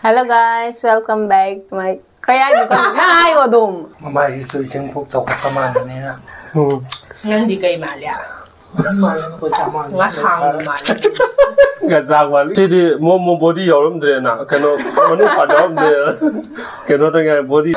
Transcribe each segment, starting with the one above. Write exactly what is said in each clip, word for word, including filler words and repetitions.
Hello guys, welcome back to my, ꯀꯩ ꯍꯥꯏꯅꯣ ꯈꯪꯗꯦ꯫ ꯅꯪ ꯍꯥꯏꯌꯣ ꯑꯗꯨꯝ꯫ ꯃꯃꯥꯏꯁꯤꯁꯨ ꯏꯁꯤꯡ ꯄꯨꯛ ꯆꯥꯎꯈꯠꯄ ꯃꯥꯟꯕꯅꯤꯅ꯫ ꯎꯝ꯫ ꯅꯪꯗꯤ ꯀꯩ ꯃꯥꯜꯂꯤ? ꯉꯁꯥꯡ ꯃꯥꯜꯂꯤ꯫ ꯉꯁꯥꯡ ꯃꯥꯜꯂꯤ꯫ ꯁꯤꯗꯤ ꯃꯣꯃꯣ ꯕꯣꯗꯤ ꯌꯥꯎꯔꯝꯗ꯭ꯔꯦꯅ, ꯀꯩꯅꯣ, ꯃꯅꯨꯡ ꯄꯥꯠ ꯌꯥꯎꯔꯝꯗ꯭ꯔꯦ꯫ ꯀꯩꯅꯣꯗ ꯉꯥꯏ body.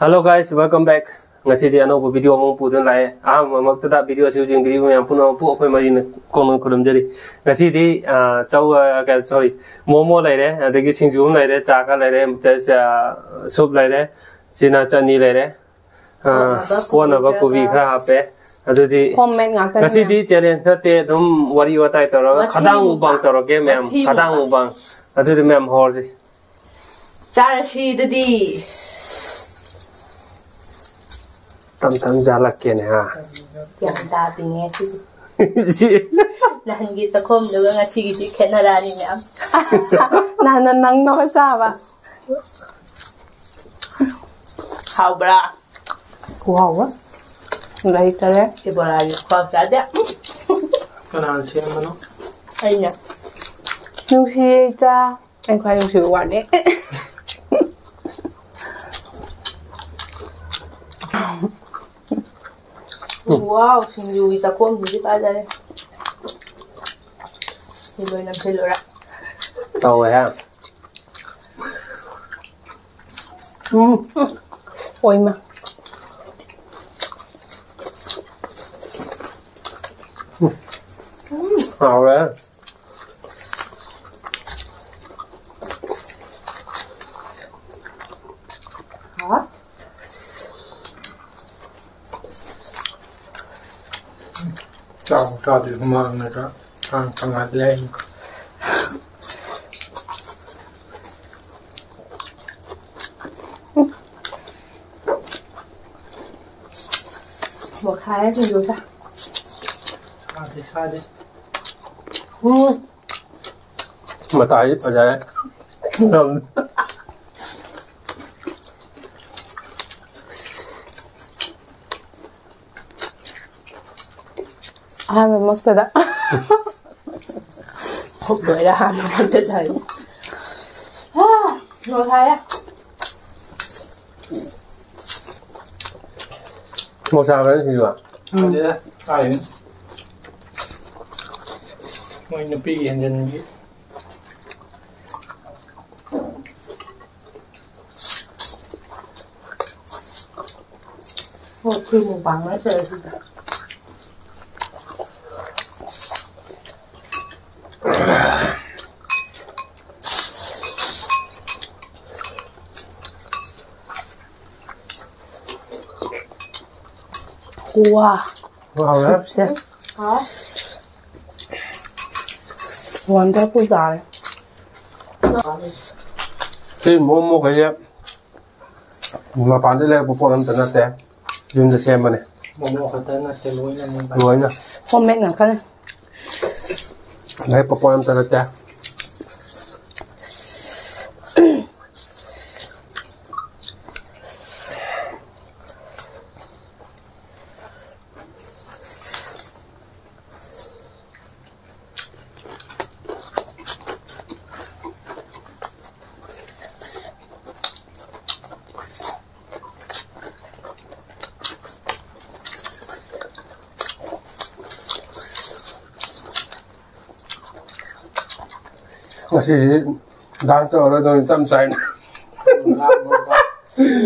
Hello guys, welcome back. ꯉꯁꯤꯗꯤ ꯑꯅꯧꯕ ꯚꯤꯗꯤꯑꯣ ꯑꯃ ꯄꯨꯗꯨꯅ ꯂꯥꯛꯑꯦ꯫ ꯑꯍꯥꯟꯕꯃꯛꯇꯗ ꯚꯤꯗꯤꯑꯣ ꯑꯁꯤ ꯌꯦꯡꯕꯤꯔꯤꯕ ꯃꯌꯥꯝ ꯄꯨꯝꯅꯃꯛꯄꯨ ꯑꯩꯈꯣꯏ ꯃꯔꯤꯅ ꯀꯣꯡꯅ ꯈꯨꯔꯨꯝꯖꯔꯤ꯫ ꯉꯁꯤꯗꯤ, ꯑ, ꯆꯧ, ꯑ, ꯀ-, sorry, ꯃꯣꯃꯣ ꯂꯩꯔꯦ, ꯑꯗꯒꯤ ꯁꯤꯡꯖꯨ ꯑꯃ ꯂꯩꯔꯦ, ꯆꯥ ꯈꯔ ꯂꯩꯔꯦ, ꯑ, ꯁꯨꯞ ꯂꯩꯔꯦ, ꯁꯤꯅ ꯆꯠꯅꯤ ꯂꯩꯔꯦ, ꯑ, ꯀꯣꯟꯅꯕ ꯀꯣꯕꯤ ꯀꯣꯟꯅꯕ ꯀꯣꯕꯤ ꯈꯔ ꯈꯔ ꯍꯥꯞꯄꯦ꯫ ꯑꯗꯨꯗꯤ homemade ꯉꯥꯛꯇꯅꯤꯅ꯫ ꯉꯁꯤꯗꯤ challenge ꯅꯠꯇꯦ, ꯑꯗꯨꯝ ꯋꯥꯔꯤ ꯋꯥꯇꯥꯏ ꯇꯧꯔꯒ ꯃꯊꯤ ꯈꯗꯥꯡ ꯃꯨꯛꯕꯥꯡ ꯃꯨꯛꯕꯥꯡ ꯇꯧꯔꯒꯦ ꯃꯌꯥꯝ, ꯃꯊꯤ ꯈꯗꯥꯡ ꯃꯨꯛꯕꯥꯡ꯫ ꯃꯨꯛꯕꯥꯡ꯫ ꯑꯗꯨꯗꯤ ꯃꯌꯥꯝ ꯍꯧꯔꯁꯤ꯫ ꯆꯥꯔꯁꯤ ꯑꯗꯨꯗꯤ꯫ ꯇꯝ ꯇꯝ ꯆꯥꯂꯛꯀꯦꯅꯦ, ꯍꯥ? ꯒ꯭ꯌꯥꯟ ꯇꯥꯗꯦꯅꯦ ꯁꯤꯗꯤ꯫ ꯁꯤ꯫ ꯅꯍꯥꯟꯒꯤ ꯆꯥꯛꯈꯣꯝꯗꯨꯒ ꯉꯁꯤꯒꯤꯗꯤ ꯈꯦꯠꯅꯔꯛꯑꯅꯤ ꯃꯌꯥꯝ꯫ ꯅꯍꯥꯟꯅ ꯅꯪꯅꯕ ꯆꯥꯕ꯫ ꯍꯥꯎꯕ꯭ꯔꯥ? ꯈꯨꯍꯥꯎ ꯑꯃ꯫ ꯂꯩꯇꯔꯦ꯫ ꯏꯕꯣꯂꯥꯒꯤ ꯈꯨꯍꯥꯎ ꯆꯥꯗꯦ꯫ ꯀꯅꯥꯅ ꯁꯦꯝꯕꯅꯣ? ꯑꯩꯅ꯫ ꯅꯨꯡꯁꯤꯌꯦ ꯏꯆꯥ꯫ ꯑꯩ ꯈ꯭ꯋꯥꯏ ꯅꯨꯡꯁꯤꯕ ꯋꯥꯅꯦ꯫ Wow, ꯁꯤꯡꯖꯨꯒꯤ ꯆꯥꯛꯈꯣꯝꯗꯨꯗꯤ ꯐꯖꯔꯦ꯫ ꯁꯤ ꯂꯣꯏ ꯅꯝꯁꯤꯜꯂꯨꯔꯦ꯫ ꯇꯧꯋꯦ ꯍꯥ꯫ ꯎꯝ꯫ ꯑꯣꯏꯃ꯫ ꯎꯝ꯫ ꯍꯥꯎꯔꯦ꯫ ꯍꯥ? ꯆꯥꯕꯨ ꯆꯥꯗ꯭ꯔꯤ, ꯍꯨꯃꯥꯡꯅ ꯀꯥꯡ ꯀꯪꯍꯜꯂꯦ꯫ ꯃꯣꯠꯈꯥꯏꯔꯦ ꯁꯤꯡꯖꯨꯁꯦ꯫ ꯁꯥꯗꯦ, ꯁꯥꯗꯦ꯫ ꯎꯝ꯫ ꯃꯇꯥꯏꯗꯤ ꯐꯖꯔꯦ꯫ ꯑꯍꯥꯟꯕ ꯃꯛꯇꯗ꯫ ꯂꯣꯏꯔꯦ, ꯑꯍꯥꯟꯕ ꯃꯛꯇꯗ ꯍꯥꯏ꯫ ꯑꯥ, ꯂꯣꯏ ꯍꯥꯏꯔꯦ꯫ ꯃꯣꯔꯣꯛ ꯁꯥꯕ꯭ꯔꯥ ꯁꯤꯁꯨ? ꯎꯝ꯫ ꯈꯪꯗꯦꯗ, ꯀꯥꯏꯗꯩꯅꯣ? ꯃꯣꯏ ꯅꯨꯄꯤꯒꯤ ꯍꯦꯟꯖꯟꯕꯤ꯫ ꯍꯣꯏ, ꯑꯩꯈꯣꯏ ꯃꯨꯛꯕꯥꯡ ꯅꯠꯇ꯭ꯔꯦ ꯁꯤꯗ꯫ ꯋꯥ꯫ ꯍꯥꯎꯔꯦ꯫ ꯁꯨꯞꯁꯦ꯫ ꯍꯥꯎ꯫ Wonderful ꯇꯥꯔꯦ꯫ ꯁꯤ ꯃꯣꯃꯣ ꯈꯩꯁꯦ ꯃꯄꯥꯟꯗ ꯂꯩꯔꯛꯄ ꯄꯣꯠ ꯑꯝꯇ ꯅꯠꯇꯦ, ꯌꯨꯝꯗ ꯁꯦꯝꯕꯅꯦ꯫ ꯃꯣꯃꯣ ꯈꯛꯇ ꯅꯠꯇꯦ, ꯂꯣꯏꯅ ꯃꯣꯃꯣ꯫ ꯂꯣꯏꯅ꯫ Homemade ꯉꯥꯛꯇꯅꯦ꯫ ꯂꯩꯔꯛꯄ ꯄꯣꯠ ꯑꯝꯇ ꯅꯠꯇꯦ꯫ ꯉꯁꯤꯗꯤ dance ꯇꯧꯔꯔꯣꯏꯗꯧꯅꯤ, ꯇꯞ ꯇꯥꯏꯅ꯫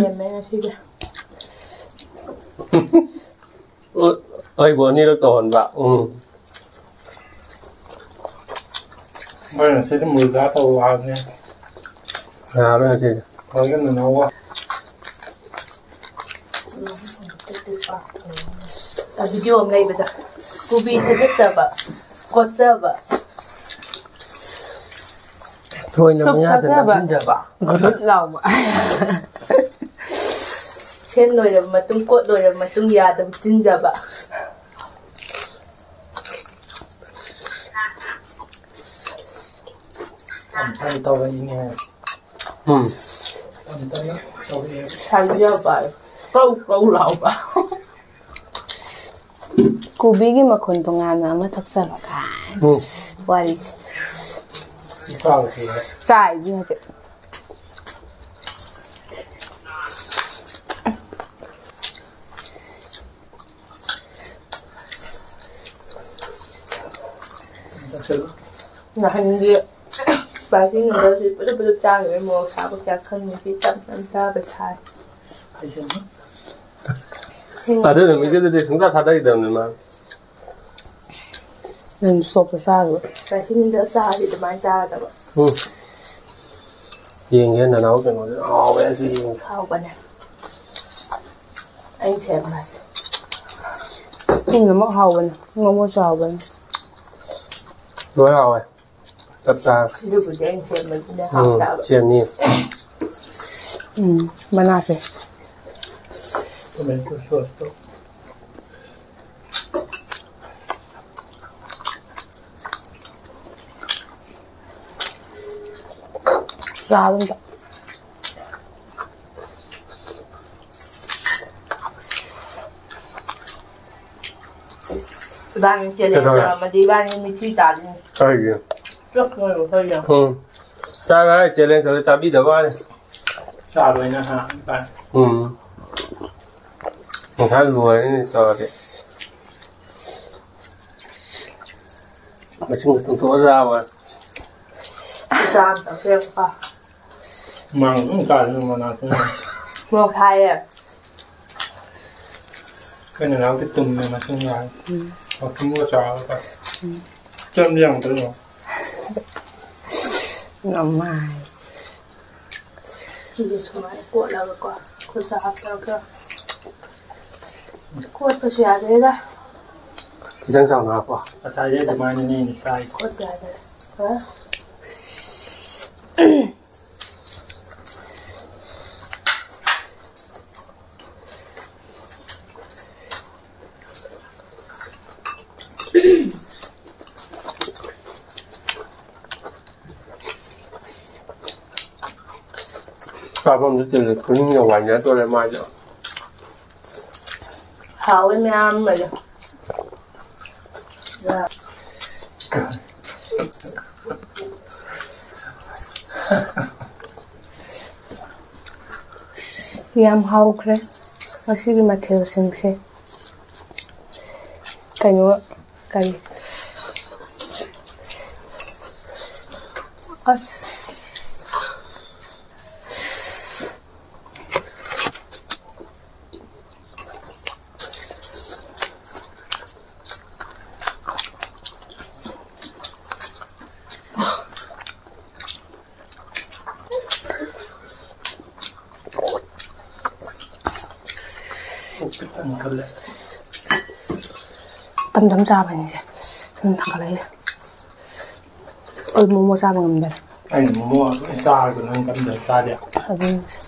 ꯂꯦꯝꯃꯦ ꯉꯁꯤꯒꯤ꯫ ꯑꯩꯕꯨ ꯑꯅꯤꯔꯛ ꯇꯧꯍꯟꯕ꯫ ꯎꯝ꯫ ꯃꯣꯏꯅ ꯁꯤꯗ ꯃꯨꯜꯗꯥ ꯇꯧꯔꯣ ꯍꯥꯏꯕꯅꯦ꯫ ꯌꯥꯔꯣꯏ ꯉꯁꯤꯗꯤ꯫ ꯍꯣꯔꯦꯟ ꯅꯅꯥꯎꯒ꯫ ꯚꯤꯗꯤꯑꯣ ꯑꯃ ꯂꯩꯕꯗ ꯀꯣꯕꯤ ꯊꯥꯗꯠꯆꯕ, ꯀꯣꯠꯆꯕ꯫ ꯊꯣꯏꯅ ꯁꯨꯞ ꯃꯌꯥꯗ ꯊꯛꯆꯕ꯫ ꯅꯝꯁꯤꯟꯖꯕ꯫ ꯒꯨꯔꯨꯠ ꯂꯥꯎꯕ꯫ ꯁꯦꯝ ꯂꯣꯏꯔꯕ ꯃꯇꯨꯡ, ꯀꯣꯠ ꯂꯣꯏꯔꯕ ꯃꯇꯨꯡ ꯌꯥꯗ ꯍꯨꯞꯆꯤꯟꯖꯕ꯫ ꯌꯥꯝ ꯐꯅ ꯇꯧꯔꯛꯏꯅꯦ꯫ ꯎꯝ꯫ ꯁꯥꯏꯖ ꯌꯥꯎꯕ꯫ ꯀ꯭ꯔꯧ ꯀ꯭ꯔꯧ ꯂꯥꯎꯕ꯫ ꯀꯣꯕꯤꯒꯤ ꯃꯈꯨꯟ ꯇꯣꯉꯥꯟꯅ ꯑꯃ ꯊꯣꯛꯆꯕ ꯀꯥꯏ꯫ ꯎꯝ꯫ ꯋꯥꯔꯤꯁꯦ꯫ ꯆꯥꯏꯁꯤ ꯍꯧꯖꯤꯛ꯫ ꯅꯍꯥꯟꯒꯤ spicy noodles ꯁꯤ ꯄꯨꯂꯞ ꯄꯨꯂꯞ ꯆꯥꯈꯤꯕꯩ ꯃꯣꯔꯣꯛ ꯁꯥꯕ ꯀꯌꯥ ꯈꯪꯗꯦ꯫ ꯁꯤ ꯇꯞ ꯇꯞ ꯆꯥꯕ ꯁꯥꯏ꯫ ꯑꯗꯨ ꯅꯨꯃꯤꯠꯀꯤꯗꯨꯗꯤ ꯁꯨꯡꯊꯥ ꯊꯥꯗꯈꯤꯗꯕꯅꯤ ꯃꯥ꯫ ꯅꯪ ꯁꯣꯞꯇ ꯆꯥꯈꯤꯕ꯫ Spicy noodles ꯆꯥꯔꯗꯤ ꯑꯗꯨꯃꯥꯏꯅ ꯆꯥꯒꯗꯕ꯫ ꯎꯝ꯫ ꯌꯦꯡꯒꯦ ꯅꯅꯥꯎ ꯀꯩꯅꯣꯗꯤ ꯍꯥꯎꯋꯦ ꯑꯁꯤ ꯌꯦꯡꯒꯦ꯫ ꯍꯥꯎꯕꯅꯦ꯫ ꯑꯩꯅ ꯁꯦꯝꯕ꯫ ꯄꯨꯝꯅꯃꯛ ꯍꯥꯎꯕꯅꯦ꯫ ꯃꯣꯃꯣꯁꯨ ꯍꯥꯎꯕꯅꯦ꯫ ꯂꯣꯏ ꯍꯥꯎꯋꯦ꯫ ꯆꯞ ꯆꯥꯔꯦ꯫ ꯑꯗꯨꯕꯨꯗꯤ ꯑꯩꯅ ꯁꯦꯝꯕꯅꯤꯅ ꯎꯝ, ꯍꯥꯎꯇꯥꯕ꯫ ꯁꯦꯝꯅꯤ꯫ ꯎꯝ, ꯃꯅꯥꯁꯦ꯫ Tomato sauce ꯇꯣ꯫ ꯆꯥꯕ ꯑꯝꯇ꯫ ꯏꯕꯥꯅꯤ challenge ꯀꯩꯗꯧꯔꯦ? ꯇꯧꯔꯝꯃꯗꯤ ꯏꯕꯥꯅꯤ ꯃꯤꯊꯤ ꯇꯥꯗꯣꯏꯅꯤ꯫ ꯀꯔꯤꯒꯤ? ꯆꯥꯛ ꯊꯣꯡꯉꯒ ꯈꯔ ꯌꯥꯝ꯫ ꯎꯝ꯫ ꯆꯥꯔꯣ ꯍꯥꯏ challenge ꯇꯧꯔꯦ, ꯆꯥꯕꯤꯗꯕ ꯋꯥꯅꯤ꯫ ꯆꯥꯔꯣꯏꯅ ꯍꯥ, ꯏꯕꯥꯅꯤ꯫ ꯎꯝ꯫ ꯉꯁꯥꯏ ꯂꯣꯏꯔꯅꯤ ꯇꯧꯔꯗꯤ꯫ ꯃꯁꯤꯡꯗ ꯇꯨꯡꯊꯣꯛꯑ ꯆꯥꯕ꯫ ꯆꯥ ꯑꯝꯇ ꯄꯤꯔꯛꯄ꯫ ꯍꯨꯃꯥꯡ ꯑꯗꯨꯝ ꯀꯥꯔꯤ ꯃꯅꯥꯛꯇ꯫ ꯃꯣꯔꯣꯛ ꯁꯥꯏꯌꯦ꯫ ꯑꯩꯈꯣꯏ ꯅꯅꯥꯎꯗꯤ ꯇꯨꯝꯃꯦ ꯃꯁꯤꯡ ꯌꯥꯔꯦ꯫ ꯎꯝ꯫ ꯋꯥꯀꯤꯡꯒ ꯆꯥꯔꯒ꯫ ꯎꯝ꯫ ꯆꯟꯗꯤ ꯌꯥꯝ ꯀꯟꯅ꯫ ꯉꯝꯃꯥꯏ꯫ ꯁꯤꯁꯦ ꯁꯨꯃꯥꯏꯅ ꯀꯣꯠꯂꯒꯀꯣ, ꯈꯨꯠꯁꯦ ꯍꯥꯞꯄꯒ ꯀꯣꯠꯄꯁꯨ ꯌꯥꯗꯦꯗ꯫ ꯈꯤꯇꯪ ꯆꯥꯎꯅ ꯍꯥꯞꯄꯣ꯫ ꯉꯁꯥꯏꯗꯩ ꯑꯗꯨꯃꯥꯏꯅꯅꯦ ꯑꯩꯅ ꯆꯥꯏꯁꯦ꯫ ꯀꯣꯠꯄ ꯌꯥꯗꯦ꯫ ꯍꯥ? ꯆꯥꯐꯝꯁꯨ ꯇꯤꯜꯂꯤ, ꯈꯨꯅꯤꯡꯒ ꯋꯥꯏꯅꯗꯣꯔꯦ ꯃꯥꯏꯗꯣ꯫ ꯍꯥꯎꯋꯦ ꯃꯌꯥꯝ ꯑꯃ꯫ ꯌꯥꯝ ꯍꯥꯎꯈ꯭ꯔꯦ ꯉꯁꯤꯒꯤ ꯃꯊꯦꯜꯁꯤꯡꯁꯦ꯫ ꯀꯩꯅꯣ ꯀꯔꯤ ꯑꯁ ꯇꯝ ꯇꯝ ꯆꯥꯕꯅꯤꯁꯦ꯫ ꯁꯨꯝ ꯊꯥꯡꯒꯠꯂꯛꯏꯁꯦ꯫ ꯑꯩ ꯃꯣꯃꯣ ꯆꯥꯕ ꯉꯝꯗꯔꯦ꯫ ꯑꯩꯅ ꯃꯣꯃꯣ ꯂꯣꯏ ꯆꯥꯔꯒ ꯅꯪ ꯀꯝꯗ ꯆꯥꯗꯦ꯫ ꯑꯗꯨꯅꯤꯁꯦ꯫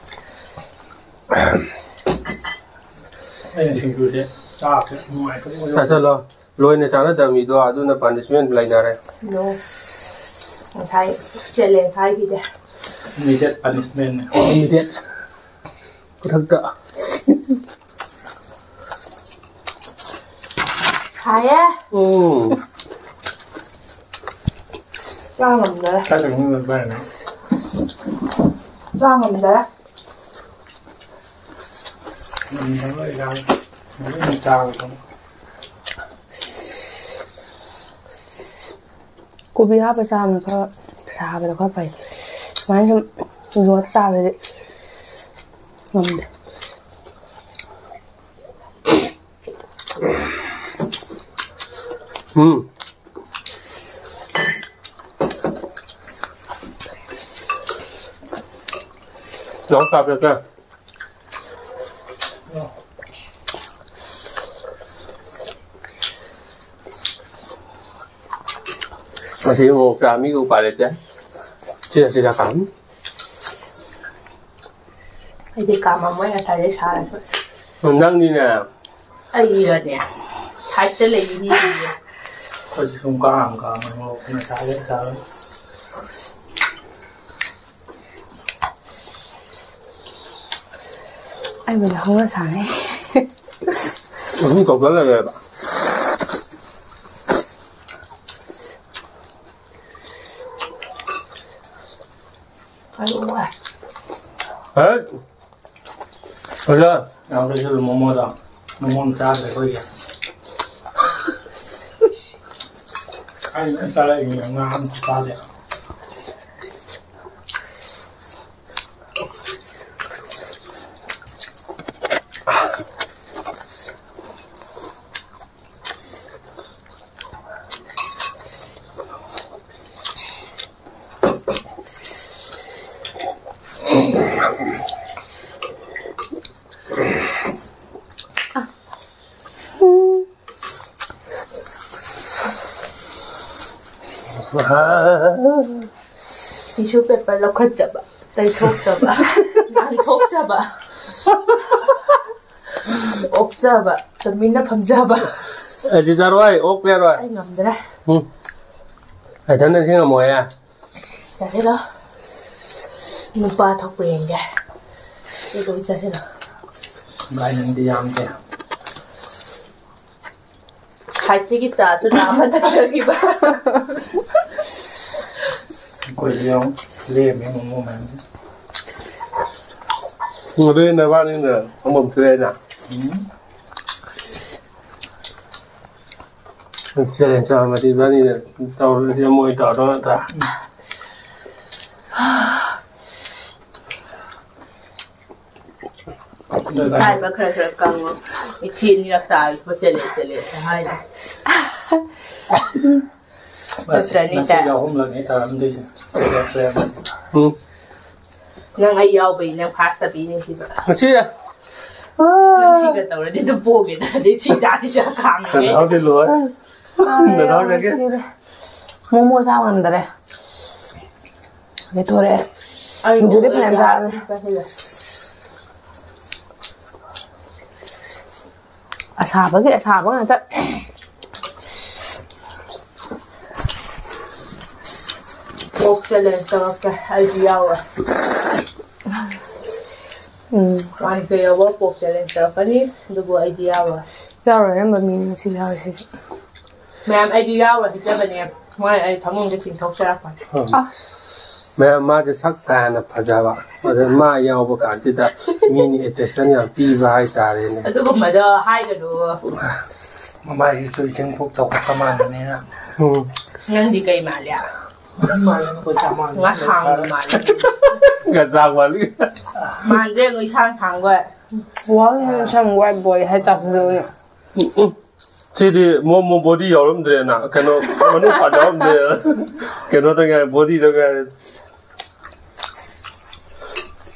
ꯑꯩꯅ ꯁꯤꯡꯖꯨꯁꯦ ꯆꯥꯕꯁꯦ ꯅꯨꯡꯉꯥꯏꯇꯕ ꯑꯣꯏ꯫ ꯆꯥꯁꯜꯂꯣ꯫ ꯂꯣꯏꯅ ꯆꯥꯟꯅꯗꯕ ꯃꯤꯗꯣ ꯑꯗꯨꯅ ꯄꯅꯤꯁꯃꯦꯟ ꯂꯩꯅꯔꯦ꯫ ꯅꯣ꯫ ꯉꯁꯥꯏ ꯆꯦꯂꯦꯟꯖ ꯍꯥꯏꯈꯤꯗꯦ꯫ Immediate punishment ꯅꯦ꯫ Immediate꯫ ꯈꯨꯗꯛꯇ꯫ ꯁꯥꯏꯌꯦ꯫ ꯎꯝ꯫ ꯆꯥ ꯉꯝꯗꯔꯦ꯫ ꯆꯥ ꯆꯪꯉꯝꯗꯔꯦ꯫ ꯆꯥ ꯉꯝꯗꯔꯦ꯫ ꯉꯝꯗꯕ ꯌꯥꯎ-, ꯉꯝꯗꯕ ꯆꯥꯕꯗꯣ꯫ ꯀꯣꯕꯤ ꯍꯥꯞꯄ ꯆꯥꯕꯅ ꯈꯔ ꯁꯥꯕꯗꯣ ꯈꯔ ꯐꯩ꯫ ꯁꯨꯃꯥꯏꯅ ꯁꯨꯝ ꯌꯣꯠ ꯆꯥꯕꯗꯤ ꯉꯝꯗꯦ꯫ ꯎꯝ꯫ ꯂꯥꯎ ꯆꯥꯕꯤꯔꯛꯀꯦ꯫ ꯉꯁꯤ ꯃꯣꯔꯣꯛ ꯆꯥ ꯃꯤꯒ ꯎꯄꯥꯏ ꯂꯩꯇꯦ꯫ ꯁꯤꯗ ꯁꯤꯗ ꯀꯥꯝ꯫ ꯑꯩꯗꯤ ꯀꯥꯝꯃꯝꯃꯣꯏ ꯉꯁꯥꯏꯗꯩ ꯁꯥꯔꯁꯨ꯫ ꯅꯪꯗꯤꯅꯦ꯫ ꯑꯩꯔꯅꯦ꯫ ꯁꯥꯏꯠꯇ ꯂꯩꯕꯤꯅꯤ꯫ ꯑꯩꯈꯣꯏꯁꯨ ꯁꯨꯝ ꯀꯥꯝ ꯀꯥꯝꯃ ꯃꯣꯔꯣꯛ ꯉꯁꯥꯏꯗꯩ ꯁꯥꯔ꯫ ꯑꯩꯕꯨꯗꯤ ꯍꯧꯅ ꯁꯥꯟꯅꯩ꯫ ꯑꯍꯨꯝ ꯇꯧꯗ ꯂꯩꯔꯦꯕ꯫ ꯍꯥꯏꯔꯛꯑꯣ꯫ ꯍꯦ? ꯑꯣꯖꯥ꯫ ꯌꯥꯝ ꯂꯩꯁꯜꯂꯨ ꯃꯣꯃꯣꯗꯣ꯫ ꯃꯣꯃꯣ ꯑꯃ ꯆꯥꯗ꯭ꯔꯦ ꯑꯩꯈꯣꯏꯒꯤ꯫ ꯑꯩ ꯂꯣꯏ ꯆꯥꯔꯛꯏꯅꯦ, ꯉꯥ ꯑꯃ ꯆꯥꯗꯦ꯫ Tissue paper ꯂꯧꯈꯠꯆꯕ, ꯇꯩꯊꯣꯛꯆꯕ, ꯅꯥꯟꯊꯣꯛꯆꯕ, ꯑꯣꯛꯆꯕ, ꯇꯨꯃꯤꯟꯅ ꯐꯝꯖꯕ꯫ ꯑꯩꯗꯤ ꯆꯥꯔꯣꯏ, ꯑꯣꯛꯄ ꯌꯥꯔꯣꯏ꯫ ꯑꯩ ꯉꯝꯗ꯭ꯔꯦ꯫ ꯎꯝ꯫ ꯑꯩ ꯏꯊꯟꯗ ꯁꯤ ꯉꯝꯃꯣꯏꯌꯦ꯫ ꯆꯥꯁꯤꯜꯂꯣ꯫ ꯅꯨꯄꯥ ꯊꯣꯛꯄ ꯌꯦꯡꯒꯦ꯫ ꯑꯗꯨ ꯂꯣꯏ ꯆꯥꯁꯤꯜꯂꯣ꯫ ꯚꯥꯏ, ꯅꯪꯗꯤ ꯌꯥꯝꯗꯦ꯫ ꯁꯥꯏꯠꯇꯒꯤ ꯆꯥꯁꯨ ꯂꯥꯝꯃ ꯊꯛꯆꯈꯤꯕ꯫ ꯑꯩꯈꯣꯏꯗꯤ ꯌꯥꯝ ꯂꯦꯝꯃꯦ ꯃꯣꯃꯣ ꯃꯌꯥꯝ꯫ ꯑꯗꯨꯗꯤ ꯅꯕꯥꯅꯤꯅ ꯐꯝꯐꯝ ꯊꯣꯛꯑꯦꯅ꯫ ꯎꯝ꯫ Challenge ꯆꯥꯃꯗꯤ ꯏꯕꯥꯅꯤꯅ ꯇꯧꯔꯗꯤ ꯃꯣꯏ ꯇꯧꯔꯗꯧ ꯅꯠꯇ꯭ꯔꯥ? ꯏꯀꯥꯏꯕ ꯈꯔ ꯈꯔ ꯀꯪꯉꯣ꯫ ꯏꯊꯤ ꯑꯅꯤꯔꯛ ꯇꯥꯔꯛꯄ ꯆꯦꯂꯦ ꯆꯦꯂꯦ ꯍꯥꯏꯅꯤ꯫ ꯅꯠꯇ꯭ꯔꯅꯤ ꯉꯁꯤꯗꯤ ꯇꯥꯏ꯫ ꯑꯍꯨꯝꯂꯛꯅꯤ ꯇꯥꯔꯝꯗꯣꯏꯁꯦ꯫ ꯎꯝ꯫ ꯅꯪ ꯑꯩ ꯌꯥꯎꯕꯩ ꯅꯪ ꯐꯥꯔꯁ ꯇꯥꯕꯤꯅꯤ ꯁꯤꯗ꯫ ꯉꯁꯤ ꯅꯪ ꯁꯤꯒ ꯇꯧꯔꯗꯤ ꯑꯗꯨꯝ ꯄꯣꯒꯦ ꯇꯥꯔꯗꯤ ꯁꯤ ꯆꯥꯁꯤ ꯆꯥ ꯈꯥꯡꯉꯦ꯫ ꯀꯅꯥ ꯍꯧꯗꯤ ꯂꯣꯏ꯫ ꯀꯅꯥ ꯍꯧꯖꯒꯦ? ꯁꯤꯔꯦ꯫ ꯃꯣꯃꯣ ꯆꯥ ꯉꯝꯗꯔꯦ꯫ ꯂꯦꯊꯣꯔꯛꯑꯦ꯫ ꯑꯩ ꯁꯤꯡꯖꯨꯗꯤ ꯐꯅꯌꯥꯝ ꯆꯥꯔꯦ꯫ ꯆꯥꯁꯤꯜꯂꯦ꯫ ꯑꯁꯥꯕꯒꯤ ꯑꯁꯥꯕ ꯉꯥꯛꯇ꯫ ꯑꯣꯛ challenge ꯇꯧꯔꯛꯀꯦ, ꯑꯩꯁꯨ ꯌꯥꯎꯔꯦ꯫ ꯎꯝ꯫ ꯋꯥꯟ ꯀꯦ ꯌꯧꯕ ꯄꯣꯛ ꯆꯦꯂꯦꯟꯖ ꯇꯧꯔꯛꯀꯅꯤ, ꯑꯗꯨꯕꯨ ꯑꯩꯗꯤ ꯌꯥꯎꯔꯣꯏ꯫ ꯌꯥꯎꯔꯣꯏ, ꯑꯔꯝꯕ ꯃꯤ ꯉꯁꯤ ꯌꯥꯎꯔꯤꯁꯤꯁꯨ꯫ ꯃꯌꯥꯝ, ꯑꯩꯗꯤ ꯌꯥꯎꯔꯣꯏ ꯍꯥꯏꯖꯕꯅꯦ, ꯃꯣꯏ ꯑꯩ ꯐꯃꯨꯡꯗ ꯆꯤꯡꯊꯣꯛꯆꯔꯛꯄꯅꯦ꯫ ꯑꯁ꯫ ꯃꯌꯥꯝ, ꯃꯥꯁꯦ ꯁꯛ ꯀꯥ ꯍꯦꯟꯅ ꯐꯖꯕ, ꯑꯗ ꯃꯥ ꯌꯥꯎꯕ ꯀꯥꯟꯁꯤꯗ ꯃꯤꯅ ꯑꯦꯇꯦꯟꯁꯟ ꯌꯥꯝ ꯄꯤꯕ ꯍꯥꯏꯇꯥꯔꯦꯅꯦ꯫ ꯑꯗꯨꯒꯨꯝꯕꯗꯣ ꯍꯥꯏꯒꯅꯨ꯫ ꯃꯃꯥꯏꯁꯤꯁꯨ ꯏꯁꯤꯡ ꯄꯨꯛ ꯆꯥꯎꯈꯠꯄ ꯃꯥꯟꯕꯅꯤꯅ꯫ ꯎꯝ꯫ ꯅꯪꯗꯤ ꯀꯩ ꯃꯥꯜꯂꯤ? ꯉꯁꯥꯡ ꯃꯥꯜꯂꯤ꯫ ꯉꯁꯥꯡ ꯃꯥꯜꯂꯤ꯫ ꯃꯥꯟꯗ꯭ꯔꯦ, ꯅꯣꯏ ꯏꯁꯥꯡ ꯊꯥꯡꯕ꯫ Wow, handsome white boy ꯍꯥꯏꯇꯥꯔꯦ꯫ ꯎꯝ, ꯎꯝ꯫ ꯁꯤꯗꯤ ꯃꯣꯃꯣ ꯕꯣꯗꯤ ꯌꯥꯎꯔꯝꯗ꯭ꯔꯦꯅ, ꯀꯩꯅꯣ, ꯃꯅꯨꯡ ꯄꯥꯟ ꯌꯥꯎꯔꯝꯗ꯭ꯔꯦ꯫ ꯀꯩꯅꯣꯗ ꯉꯥꯏꯔꯦ, ꯕꯣꯗꯤꯗ ꯉꯥꯏꯔꯦ꯫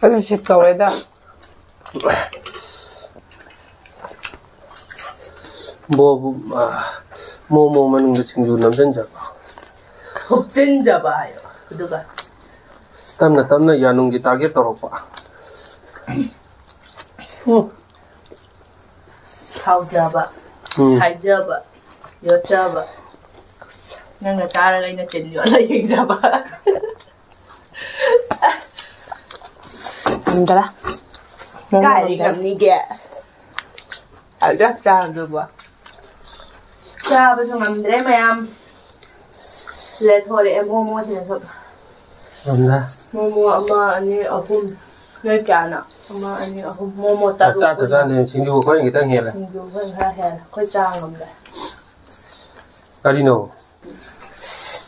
ꯑꯩꯁꯨ ꯁꯤꯠ ꯇꯧꯔꯦꯗ꯫ ꯕꯣ-, ꯕꯣ-, ꯑ, ꯃꯣꯃꯣ ꯃꯅꯨꯡꯗ ꯁꯤꯡꯖꯨ ꯅꯝꯖꯟꯖꯕ꯫ ꯍꯨꯞꯆꯤꯟꯖꯕ ꯍꯥꯏꯌꯣ꯫ ꯑꯗꯨꯒ ꯇꯞꯅ ꯇꯞꯅ ꯌꯥꯅꯨꯡꯒꯤ ꯇꯥꯔꯒꯦꯠ ꯇꯧꯔꯛꯄ꯫ ꯎꯝ꯫ ꯍꯥꯎꯖꯕ, ꯎꯝ꯫ ꯁꯥꯏꯖꯕ, ꯌꯣꯠꯆꯕ꯫ ꯅꯪꯅ ꯆꯥꯔꯒ ꯑꯩꯅ ꯇꯤꯟ ꯌꯣꯠꯂ ꯌꯦꯡꯖꯕ꯫ ꯉꯝꯗꯔꯦ꯫ ꯀꯥꯏꯗꯩ ꯉꯝꯅꯤꯒꯦ? ꯑꯗ ꯆꯥꯕꯗꯨꯕꯣ꯫ ꯆꯥꯕꯁꯨ ꯉꯝꯗ꯭ꯔꯦ ꯃꯌꯥꯝ꯫ ꯂꯦꯊꯣꯔꯛꯑꯦ ꯃꯣꯃꯣꯁꯤꯅꯁꯨ꯫ ꯉꯝꯗ꯭ꯔꯦ꯫ ꯃꯣꯃꯣ ꯑꯃ, ꯑꯅꯤ, ꯑꯍꯨꯝ꯫ ꯅꯣꯏ ꯀꯌꯥꯅꯣ? ꯑꯃ, ꯑꯅꯤ, ꯑꯍꯨꯝ꯫ ꯃꯣꯃꯣ ꯆꯞ ꯇꯔꯨꯛ ꯆꯥ, ꯆꯞ ꯄꯨꯟꯅ꯫ ꯆꯥꯅꯦ꯫ ꯁꯤꯡꯖꯨ ꯑꯩꯈꯣꯏꯅ ꯈꯤꯇꯪ ꯍꯦꯜꯂꯦ꯫ ꯁꯤꯡꯖꯨ ꯑꯩꯈꯣꯏꯅ ꯈꯔ ꯍꯦꯜꯂꯦ꯫ ꯑꯩꯈꯣꯏ ꯆꯥ ꯉꯝꯗ꯭ꯔꯦ꯫ ꯀꯔꯤꯅꯣ?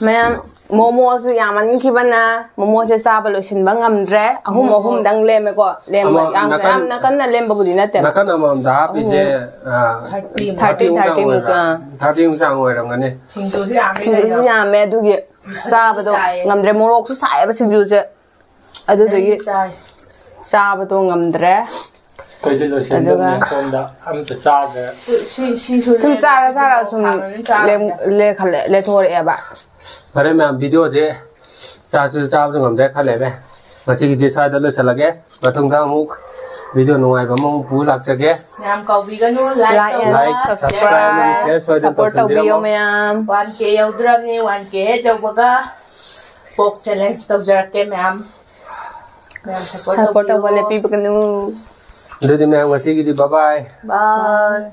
ꯃꯌꯥꯝ, ꯃꯣꯃꯣꯁꯨ ꯌꯥꯝꯃꯟꯈꯤꯕꯅ ꯃꯣꯃꯣꯁꯦ ꯆꯥꯕ ꯂꯣꯏꯁꯤꯟꯕ ꯉꯝꯗ꯭ꯔꯦ꯫ ꯑꯍꯨꯝ, ꯃꯣꯃꯣ꯫ ꯑꯍꯨꯝꯗꯪ ꯂꯦꯝꯃꯦꯀꯣ꯫ ꯂꯦꯝꯕ ꯑꯃ ꯌꯥꯝ, ꯅꯥꯀꯟ, ꯌꯥꯝꯅ ꯀꯟꯅ ꯂꯦꯝꯕꯕꯨꯗꯤ ꯅꯠꯇꯦꯕ꯫ ꯅꯥꯀꯟ ꯑꯃꯃꯝꯗ ꯍꯥꯞꯄꯤꯁꯦ, ꯑꯍꯨꯝ꯫ ꯑ, thirty꯫ Thirty, thirty ꯃꯨꯛ ꯃꯨꯛ, ꯑꯣꯏꯕ꯭ꯔꯥ? ꯑꯥ꯫ Thirty ꯃꯨꯛ ꯆꯥꯡ ꯑꯣꯏꯔꯝꯒꯅꯤ꯫ ꯁꯤꯡꯖꯨꯁꯨ ꯌꯥꯝꯃꯦ ꯁꯤꯡꯖꯨꯁꯨ ꯀꯩꯅꯣ꯫ ꯌꯥꯝꯃꯦ, ꯑꯗꯨꯒꯤ ꯆꯥꯕꯗꯣ ꯆꯥꯏꯌꯦ꯫ ꯉꯝꯗ꯭ꯔꯦ꯫ ꯃꯣꯔꯣꯛꯁꯨ ꯁꯥꯏꯌꯦꯕ ꯁꯤꯡꯖꯨꯁꯦ꯫ ꯑꯗꯨꯗꯨꯒꯤ ꯑꯩꯗꯤ ꯆꯥꯏ꯫ ꯆꯥꯕꯗꯣ ꯉꯝꯗ꯭ꯔꯦ꯫ ꯑꯩꯈꯣꯏꯗꯤ ꯂꯣꯏꯁꯤꯟꯗꯕꯅꯦ, ꯑꯗꯨꯒ ꯁꯣꯝꯗ ꯑꯝꯇ ꯆꯥꯗ꯭ꯔꯦ꯫ ꯁꯤ, ꯁꯤꯁꯨ ꯁꯨꯝ ꯂꯦꯝꯃꯦ, ꯆꯥꯔ ꯆꯥꯔ ꯁꯤꯁꯨ ꯁꯨꯝ ꯊꯥꯡꯅꯅꯤ ꯆꯥꯗ꯭ꯔꯦ꯫ ꯂꯦꯝ-, ꯂꯦꯈꯠꯂꯦ-, ꯂꯦꯊꯣꯔꯛꯑꯦꯕ꯫ ꯐꯔꯦ ꯃꯌꯥꯝ, ꯚꯤꯗꯤꯑꯣꯁꯦ ꯆꯥꯁꯨ ꯆꯥꯕꯁꯨ ꯉꯝꯗ꯭ꯔꯦ, ꯈꯔ ꯂꯩꯔꯦ꯫ ꯉꯁꯤꯒꯤꯗꯤ ꯁ꯭ꯋꯥꯏꯗ ꯂꯣꯏꯁꯤꯜꯂꯒꯦ꯫ ꯃꯊꯪꯗ ꯑꯃꯨꯛ ꯚꯤꯗꯤꯑꯣ ꯅꯨꯡꯉꯥꯏꯕ ꯑꯃꯃꯨꯛ ꯄꯨ ꯂꯥꯛꯆꯒꯦ꯫ ꯃꯌꯥꯝ ꯀꯥꯎꯕꯤꯒꯅꯨ, like like and ꯇꯧꯕ, like, share subscribe, ꯇꯧꯕ꯫ Share ꯁꯣꯏꯗꯅ support ꯇꯧꯁꯟꯕꯤꯔꯝꯃꯣ꯫ ꯇꯧꯕꯤꯌꯣ ꯃꯌꯥꯝ꯫ One K ꯌꯧꯗ꯭ꯔꯕꯅꯤ, one K ꯍꯦꯛ ꯌꯧꯕꯒ ꯄꯣꯛ ꯆꯦꯂꯦꯟꯖ ꯇꯧꯖꯔꯛꯀꯦ ꯃꯌꯥꯝ꯫ ꯁꯞꯄꯣꯔꯠ ꯇꯧꯕ ꯂꯦꯞꯄꯤꯕꯒꯅꯨ꯫ ꯑꯗꯨꯗꯤ ꯃꯌꯥꯝ ꯉꯁꯤꯒꯤꯗꯤ bye bye. Bye.